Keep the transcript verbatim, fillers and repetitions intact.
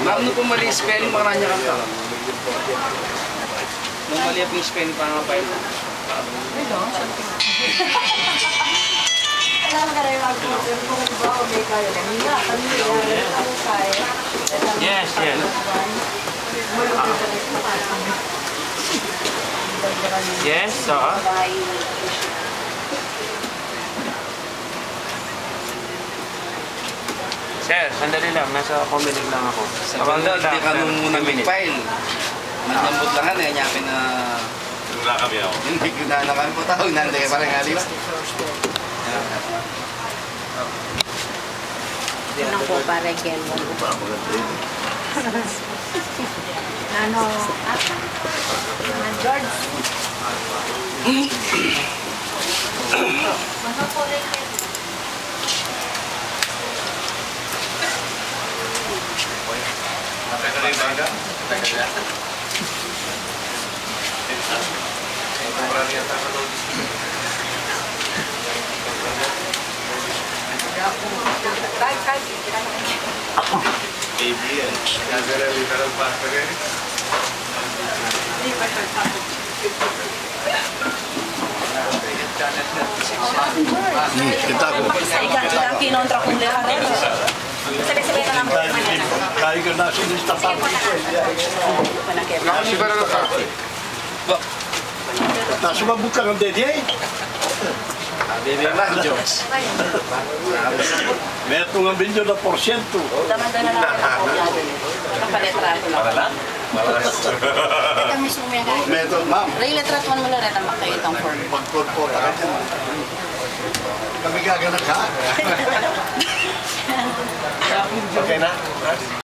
Ma'am, nu pu mali spelling, makanyan ka pa. Nu mali pu spelling, pangapain. Yes, yes. Yes, oo. Sir, sandali lang. Nasa Comelec lang ako. Sa Tawagin bandal, lang, di ka sir. Nung muna Few minutes. Mag-file. Manlambot lang, ano, eh, nyapin na. Wala kami ako. Yung bigla na kami po, tawag na, hindi, parang nga, di ba? Yun ang po, pare, Ken. Ano, ah, ah, George. Hmm, kita ko. Ika, ika, kinontra ko nila. Sabay-sabay na lang po. Kaya ka na, sinista pa. Nasi ba na pa? Nasi ba buka ng dede, eh? Bebe man, George. Metung ang bilyon na porsyento. Tama na lang. Kapalitrato na. Para lang? Para lang. Kita mismo yan. Metung, ma'am. Ray, litrato mo na rin ang makita ang form. Pagpagpota ka dyan. Kami gaganap, ha? Okay na?